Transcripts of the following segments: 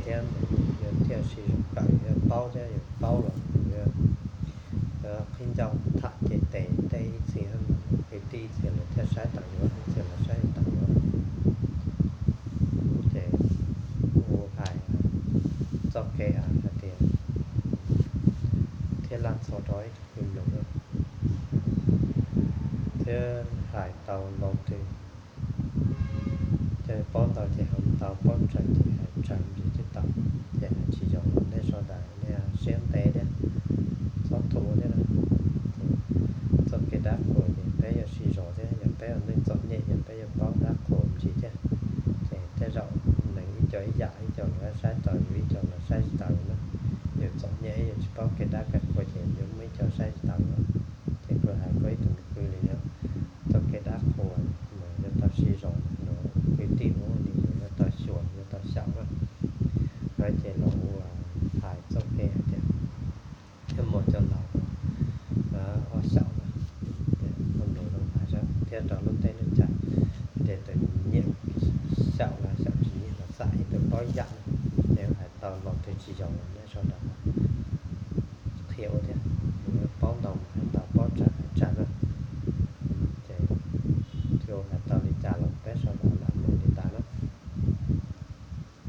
thiab mas yus thiaj sib zoo kawm, yus paub thiab yus paub los yus qhib ncauj tham ces tes tej ib txhia mas kwv tij ib txhia lawv thiaj saib tau yuav, ib txhia lawv saib tsis tau yuav. Ces kuv hais txoj kev hais tias thiab laj txho rau ib tug kwv mloog thiab hais tau loo twg ces paub ntau ces hais ntau, paub tsawg ces hais tsawg ntsis thiaj tau. Ces hais tsis zoo los nej sawv daws nej siab ntev thiab txhob thuam thiab na. Ces txoj kev dab qhuas ces peb yuav sib zov thiab, yog peb ua neej txom nyem yog peb yuav paub dab qhuas ntsis thiab. Ces tej zaum neeg ib co ib yam, ib co lawv saib tau yus, ib co lawv saib tsis tau yus na. Yus txom nyem yus tsis paub kev dab kev qhuas ces yuav muaj ib co saib tsis tau yus. Ces kuv hais koj ib tug kwv li no, txoj kev dab qhuas mas yuav tau sib zov, kwv tij ua li yuav tau xyuas yuav tau xyaum na. Ces los ua hais txoj kev hais tias thiab mus cov laus ua xyaum na, ua nus zoo hais thiab rau lub teb lub chaw, ces tus nyiam xyaum los xyaum, tsis nyiam los xam, ib tug paub yam na. Ces hais tau los twg tsis zoo los nej sawv daws qhia ua thiab, paub ntau hais ntau, paub tsawg hais tsawg na. Ces txawm hais tau li cas los peb sawv daws lam mus li ntawd na.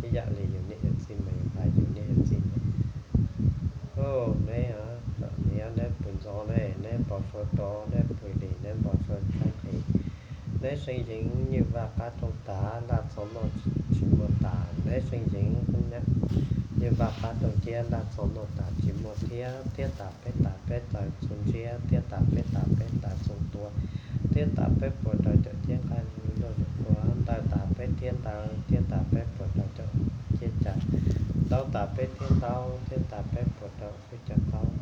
Ib yam li yus niam yus txiv mas yus hais yus niam yus txiv tias, neb, neb pw ntxov ne, neb npau suav rov, neb pw hlis, neb npau suav tshaib nqhis, neb seev yeev nywj vaj qab rooj tas laj txhov noj tsis muaj tas, neb seev yeev nywj vaj qab rooj ciab laj txhov noj tas tsis muaj thiab, thiab tas peb tas peb taw txhua ntsiab, thiab tas peb tas peb taw txhua tua, thiab tas peb puas rau caum ciab nqaij loj zog tua, ntaw tas peb thiab ntaw, thiab tas peb puas rau caum ciab cai, ntaub tas peb thiab ntaub, thiab tas peb puas rau peb caug qaub.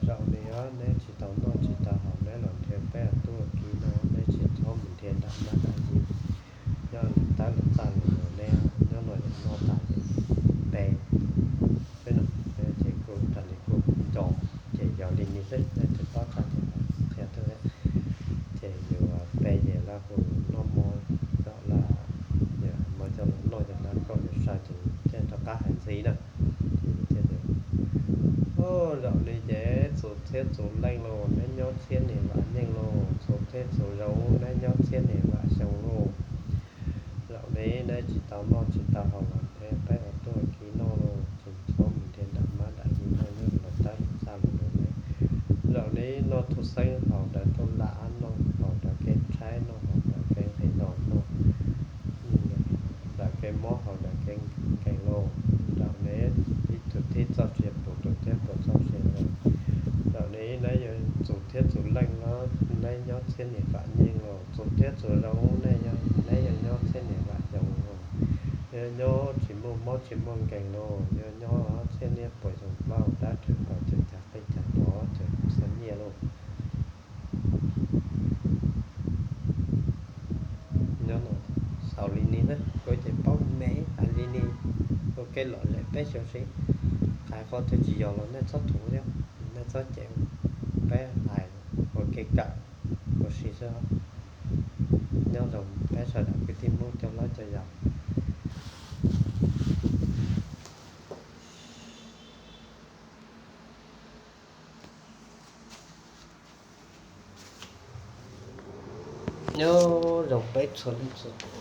Zaum li os neb tsis tau noj tsis tau haus, neb los nrhiav peb ua tub ua ki no, neb tsis txhob mus nrhiav nram mab nram yig, nyob lwm tab lwm txaj lwm lus, neb nyob no yog noj tas ces pe xwb no. Ces kuj raws li kuv nco, ces yog li ni xwb, leej twg paub txog ces qhia tuaj thiab. Ces yus pe ces lawv hu noj mov, zaum lawv, yus hais mov coj los noj ces lawv kom yus sawv ces thiaj rov qab hais ntxiv na. Ces yus thiaj tias, zaum li ces txus txhiab txus leej lauj, neb nyob txhiab niam vam nyeej lauj, txus txhiab txus zoo, neb nyob txhiab niam vam xyoo lauj. Zaum li neb tsis tau noj tsis tau haus los nrhiav peb ua tub ua ki noj lauj, tsis txhob mus nrhiav nram mab nram yig noj, nyob lwm tab lwm txaj lwm lus neb. Zaum li noj tug xeeb haus daws tug lam, noj haus daws kev tshaib, noj haus daws kev nqhis los noj daws kev mob haus daws kev nkees lauj. Zaum li ib tug thib txoj sia puas tus thiab puas txoj sia lauj. Zaum li neb yuav txus thiab txus leej los neb nyob txhiab niam vam nyeej lauj, txus thiab txus zoo, neb yuav nyob txhiab niam vam xyoo lauj. Yuav nyob tsis muaj mob tsis muaj nkees lauj, yuav nyob txhiab niam puas xyoo plaub dab rhwv paus ces cag qij cag rov ces kuv xav nyiaj lauj. Nyob no xaus li ni xwb, kuv ces paub me hais li ni. Ua kev lom zem peb xyuas seb hais qhov twg tsis yog los nej txhob thuam thiab, nej txhob cem, peb hais ua kev kawm ua si xwb. Nyob zoo peb sawv daws kwv tij Hmoob cov hlob cov yau. Nyob zoo peb txhua leej txhua tus.